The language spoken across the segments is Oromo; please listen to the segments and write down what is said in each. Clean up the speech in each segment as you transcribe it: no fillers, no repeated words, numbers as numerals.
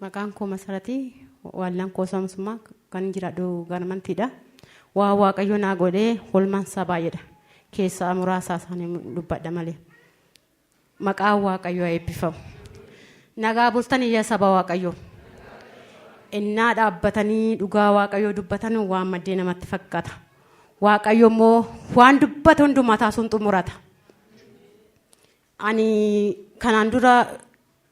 Maqaan koo Masaratii Waallaan koo Samsummaa kan jiraadhu Garmantiidha. Waa Waaqayyo naa godhee holmaan isaa baay'eedha. Keessaa muraasaa isaanii dubbadha malee. Maqaan Waaqayyoo haa eebbifamu. Nagaa bultan iyya saba Waaqayyoo. Innaa dhaabbatanii dhugaa Waaqayyoo dubbatan waan maddee namatti fakkaata. Waaqayyo immoo waan dubbate hundumaa taasuun xumurata. Ani kanaan dura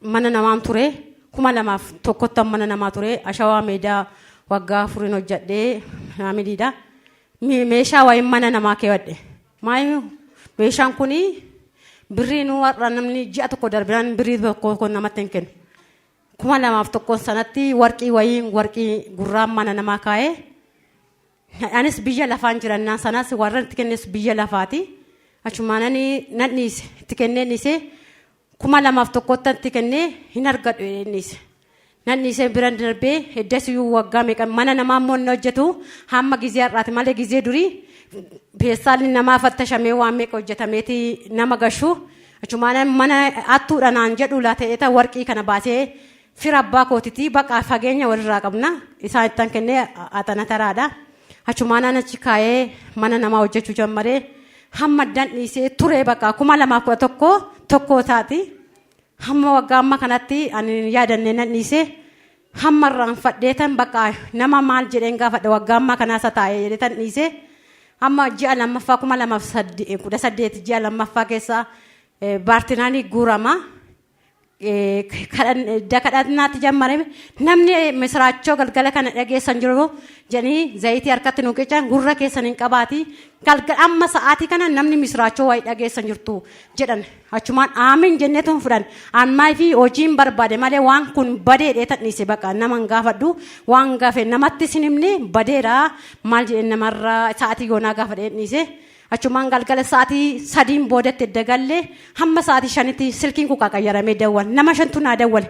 mana namaan ture. 2001ttan mana namaa ture. Ashawaa meedaa waggaa afuriin hojjedhee naamiliidha. Meeshaa wayiin mana namaa keewwadhe. Maayi meeshaan kun birrii nu har'a namni ji'a tokko darbinaan birrii tokko kun namatti hin kennu. 2001 sanatti warqii wayiin warqii gurraan mana namaa kaa'ee Anis biyya lafaan jirannaa sanas warra itti kennes biyya lafaati. Achumaan ani nan dhiise itti kennee dhiise 2001tti itti kennee hin argadhu jedhee dhiise. Nan dhiisee bira darbee eddasiyyuu waggaa meeqa mana namaa immoo inni hojjetu hamma gizee har'aati malee gizee durii feestaalli namaa fattashamee waan meeqa hojjetameeti nama gashu. Achumaan mana hattuudha naan jedhu laa warqii kana baasee Fira abbaa kootiti baqa fageenya walirraa qabna. Isaan ittan kennee axana taraadha. Achumaanaan achi kaa'ee mana namaa hojjechuu jammaree hamma addan dhiisee ture baqa 2011 tokko taati. Hamma waggaa amma kanatti ani hin yaadannee nan dhiisee hamma irraanfadheetan baqa nama maal jedheen gaafadha waggaa ammaa kanaa isa taa'ee jedheetan dhiisee hamma ji'a lammaffaa 2018 ji'a lammaffaa keessa baartinaanii guurama. Edda kadhannaatti jammarame namni misiraachoo galgala kana dhageessan jiru jedhanii zayitii harkatti nu qican gurra keessan hin qabaati galgala amma sa'aatii kana namni misiraachoo waa'ee dhageessan jirtu jedhan achumaan aamin jenneetu fudhan ammaa fi hojiin barbaade malee waan kun badee dheetan dhiise baqa nama hin gaafadhu waan gaafe namatti sin himne badeera maal jedheen namarraa sa'aatii yoonaa gaafadhee dhiise. Achumaan galgala sa'aatii sadiin boodatti edda galle hamma sa'aatii shanitti silkiin kun qaqayyaramee dawwal. Nama shantu naa dawwale.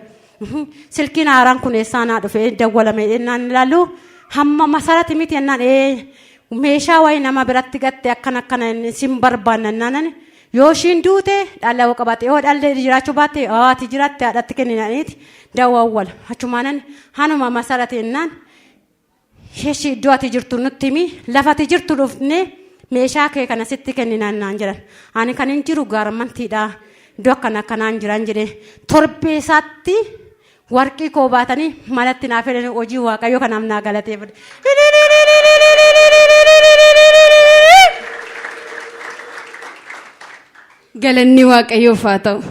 Silkiin haaraan kun eessaa naa dhufe dawwalame jennaan ilaalu hamma masarati miti jennaan ee meeshaa wayii nama biratti gatte akkana akkana sin barbaanna jennaan yoo ishiin duute dhala yoo qabaatte yoo dhalli jiraachuu baatte haati jiraatte haadhatti kenninaniiti dawwawwala. Achumaanan hanuma masarati jennaan Sheshi iddoo ati jirtu nutti himi lafa ati jirtu dhufnee meeshaa kee kana sitti kenninaan naan jedhan. Ani kan hin jiru gaarmantiidha iddoo akkana akkanaan jiran jedhee torbee isaatti warqii koo baatanii manatti naa fedhan hojii waaqayyo kanaaf naa galateeffadha. Galanni Waaqayyoof haa ta'u.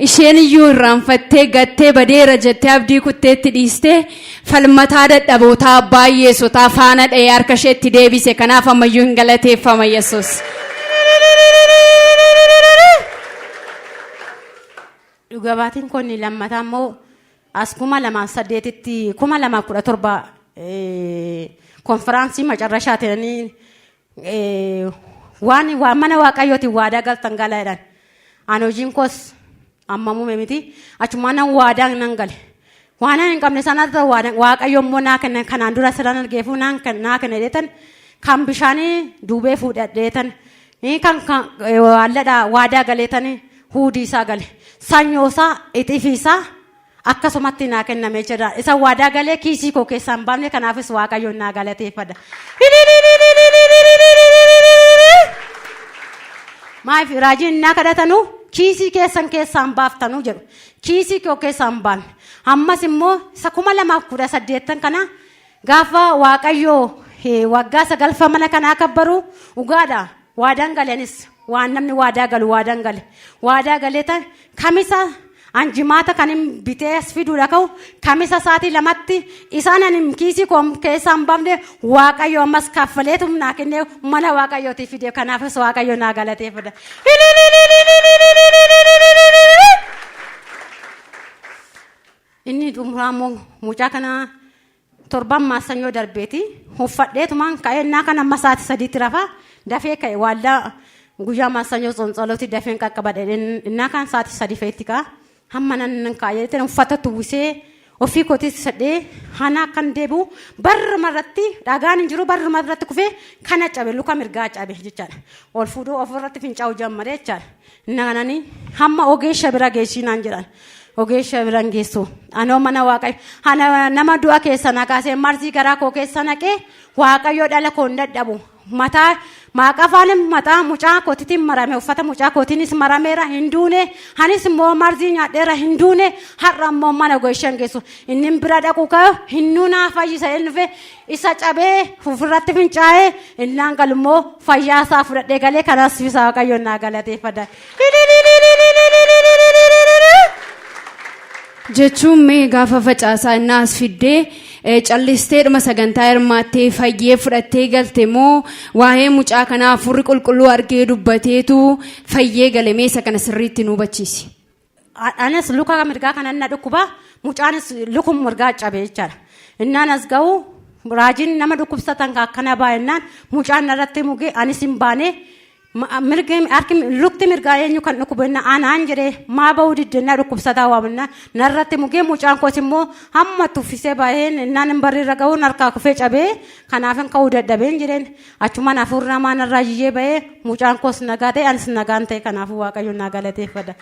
Isheen iyyuu irraanfattee gattee badeera jettee abdii kutteetti dhiistee falmataa dadhabootaa abbaa hiyyeessotaa faana dha'ee harka isheetti deebise. Kanaaf ammayyuu hin galateeffama Yesuus. Dhuga baatiin koo inni lammataa immoo as 2008tti 2017 konfiraansii macarrashaa ta'anii waan waan mana waaqayyootiin waadaa galtan galaa jedhan. Ani hojiin koos amma muume miti. Achumaan nan waadaa nan gale. Waan ani hin qabne sanarra waaqayyo immoo naa kenna kanaan dura siran argeefuu naan naa kenna jedheetan kan bishaanii duubee fuudhadheetan kan waalladha waadaa galeetan huudii isaa gale. Sanyoo isaa ixifii isaa akkasumatti naa kennamee jira. Isa waadaa galee kiisii koo keessaa hin baafne kanaafis Waaqayyoon naa galateeffadha. Maaliif raajiin naa kadhatanu kiisii keessan keessaa hin baaftanu jedhu. Kiisii koo keessaa hin baafne. Ammas immoo isa 2018 kana gaafa Waaqayyoo waggaa sagalfaa mana kanaa kabbaru dhugaadha. Waadaan gale anis waan namni waadaa galu waadaan gale. Waadaa galee tan kamisa an jimaata kan hin bitee as fiduudha ka'u kamisa sa'aatii lamatti isaan ani kiisii koo keessaa hin baafne waaqayyo ammas kaffaleetu naa kennee mana waaqayyootii fide kanaafis waaqayyo naa galateeffadha. Inni xumuraa immoo mucaa kana Torban maassanyoo darbeeti uffadheetumaan ka'ee innaa kan amma sa'aatii sadiitti rafaa dafee ka'e waaldaa guyyaa maassanyoo tsontsalooti dafeen qaqqabadhe innaa kan sa'aatii sadii fe'etti ka'a hamma nan kaa'ee jedhee uffata tuwwisee ofii kootiis sadhee hana akkan deebi'u barruma irratti dhagaan hin jiru barruma irratti kufee kana cabe luka mirgaa cabe jechaadha ol fuudhuu ofirratti fincaa'uu jammaree jechaadha. Innaa kanani hamma ogeessa bira geessii naan jedhan. Ogeessa biran geessu. Anoo mana Waaqayyo ana nama du'a keessa na kaasee marzii garaa koo keessa naqee Waaqayyo dhala koo hin dadhabu. Mataa maaqa afaan mataa mucaa kootitiin marame, uffata mucaa kootiinis marameera, hin duune. Anis immoo marzii nyaadheera, hin duune. Har'a immoo mana ogeessa hin geessu. Inni bira dhaqu ka'u hinnuu naa fayyisa inni dhufe isa cabee ofirratti fincaa'ee innaan galu immoo fayyaa isaa fudhadhee galee kanas isa Waaqayyoon naa galateeffadha. Jechuun mee gaafa facaasaa innaa as fiddee callisteedhuma sagantaa hirmaattee fayyee fudhattee galte moo waa'ee mucaa kanaa hafuurri qulqulluu argee dubbateetu fayyee gale? Mee isa kana sirriitti nu hubachiisi. Anis luka mirgaa kanan na dhukkuba, mucaanis lukum mirgaa cabe jechaadha. Innaan as ga'u raajiin nama dhukkubsatan akkana baay'inaan mucaan narratti muge, anis hin baane. Mirgi harki lukti mirgaa eenyu kan dhukkubu innaa anaan jedhee maa ba'uu diddennaa dhukkubsataa waamnaa narratti mugee, mucaan koos immoo hamma tuffisee baay'een innaan hin barriirra ga'uun harkaa kufee cabee kanaaf hin ka'uu dadhabeen jedheen. Achumaan hafuurri namaa narraa jiyyee ba'ee mucaan koos nagaa ta'e, anis nagaan ta'e. Kanaafuu Waaqayyoon naa galateeffadha.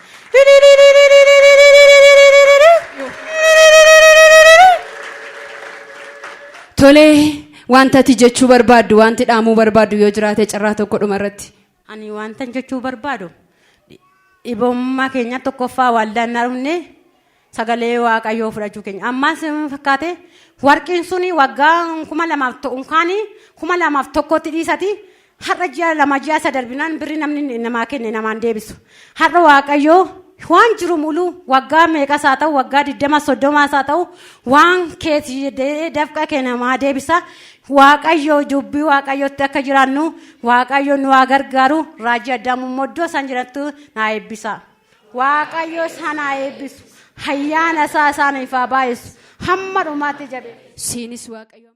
Tolee, wanta ati jechuu barbaaddu, wanti dhaamuu barbaaddu yoo jiraate carraa tokko dhuma irratti. Ani wanta jechuu barbaadu, dhibummaa keenya tokkoffaa waldaan na dhufne sagalee Waaqayyoo fudhachuu keenya. Ammaas fakkaate warqiin suni waggaa 2000 unkaanii 2001tti dhiisati har'a ji'a 2 ji'a 3 darbinaan birri namni namaa kenne namaan deebisu. Har'a Waaqayyoo waan jiru muluu waggaa meeqas haa ta'u, waggaa 20 30s haa ta'u, waan keeti dafqa kee namaa deebisa. Waaqayyo dubbii Waaqayyotti akka jiraannu Waaqayyo nu haa gargaaru. Raajii Addaamuu immoo iddoo isaan jirantu naa eebbisa. Waaqayyo isaan haa eebbisu. Ayyaana isaa isaaniif haa baay'isu. Hamma dhumaatti jabeessu. Siinis Waaqayyo.